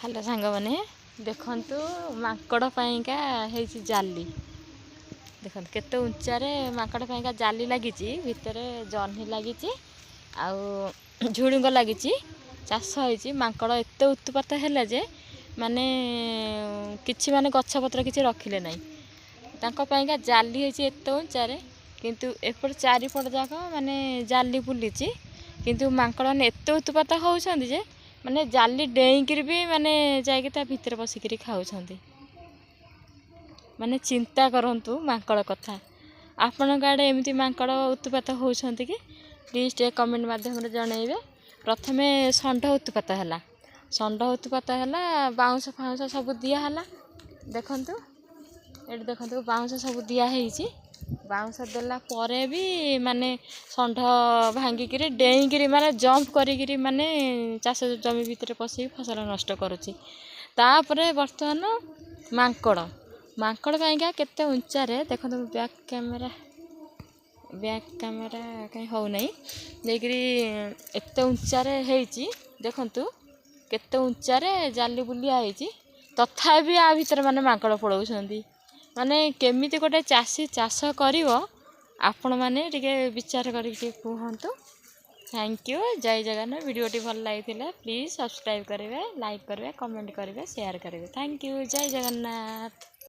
Hello ସାଙ୍ଗମାନେ, ଦେଖନ୍ତୁ, ମାଙ୍କଡ଼ ପାଇଁକା ହେଇଛି ଜାଲି। ଦେଖନ୍ତୁ, କେତେ ଉଞ୍ଚାରେ ମାଙ୍କଡ଼ ପାଇଁକା ଜାଲି ଲାଗିଛି। ଭିତରେ ଜହ୍ନି ଲାଗିଛି ଆଉ ଝୁଡ଼ୁଙ୍ଗ ଲାଗିଛି, ଚାଷ ହେଇଛି। ମାଙ୍କଡ଼ ଏତେ ଉତ୍ପାତ ହେଲା ଯେ ମାନେ କିଛି ମାନେ ଗଛପତ୍ର କିଛି ରଖିଲେ ନାହିଁ। ତାଙ୍କ ପାଇଁକା ଜାଲି ହେଇଛି ଏତେ ଉଞ୍ଚାରେ, କିନ୍ତୁ ଏପଟେ ଚାରିପଟ ଯାକ ମାନେ ଜାଲି ବୁଲିଛି। କିନ୍ତୁ ମାଙ୍କଡ଼ ମାନେ ଏତେ ଉତ୍ପାତ ହେଉଛନ୍ତି ଯେ ମାନେ ଜାଲି ଡେଇଁକିରି ବି ମାନେ ଯାଇକି ତା ଭିତରେ ପଶିକିରି ଖାଉଛନ୍ତି। ମାନେ ଚିନ୍ତା କରନ୍ତୁ ମାଙ୍କଡ଼ କଥା। ଆପଣଙ୍କ ଆଡ଼େ ଏମିତି ମାଙ୍କଡ଼ ଉତ୍ପାତ ହେଉଛନ୍ତି କି? ପ୍ଲିଜ୍ ଟିକେ କମେଣ୍ଟ ମାଧ୍ୟମରେ ଜଣାଇବେ। ପ୍ରଥମେ ଷଣ୍ଢ ଉତ୍ପାତ ହେଲା। ଷଣ୍ଢ ଉତ୍ପାତ ହେଲା, ବାଉଁଶ ଫାଉଁଶ ସବୁ ଦିଆହେଲା। ଦେଖନ୍ତୁ, ଏଠି ଦେଖନ୍ତୁ, ବାଉଁଶ ସବୁ ଦିଆ ହେଇଛି। ବାଉଁଶ ଦେଲା ପରେ ବି ମାନେ ଷଣ୍ଢ ଭାଙ୍ଗିକିରି, ଡେଇଁକିରି, ମାନେ ଜମ୍ପ କରିକିରି ମାନେ ଚାଷ ଜମି ଭିତରେ ପଶିକି ଫସଲ ନଷ୍ଟ କରୁଛି। ତାପରେ ବର୍ତ୍ତମାନ ମାଙ୍କଡ଼। ମାଙ୍କଡ଼ ପାଇଁକା କେତେ ଉଞ୍ଚାରେ ଦେଖନ୍ତୁ। ବ୍ୟାକ୍ କ୍ୟାମେରା କାହିଁ ହେଉନାହିଁ। ଯାଇକିରି ଏତେ ଉଞ୍ଚାରେ ହେଇଛି। ଦେଖନ୍ତୁ, କେତେ ଉଞ୍ଚାରେ ଜାଲି ବୁଲିଆ ହେଇଛି, ତଥାପି ଆ ଭିତରେ ମାନେ ମାଙ୍କଡ଼ ପଳଉଛନ୍ତି। ମାନେ କେମିତି ଗୋଟେ ଚାଷୀ ଚାଷ କରିବ, ଆପଣମାନେ ଟିକେ ବିଚାର କରିକି ଟିକେ କୁହନ୍ତୁ। Thank you, ଜୟ ଜଗନ୍ନାଥ। ଭିଡ଼ିଓଟି ଭଲ ଲାଗିଥିଲା, ପ୍ଲିଜ୍ ସବସ୍କ୍ରାଇବ୍ କରିବେ, ଲାଇକ୍ କରିବେ, କମେଣ୍ଟ କରିବେ, ସେୟାର କରିବେ। Thank you, Jay Jagannath.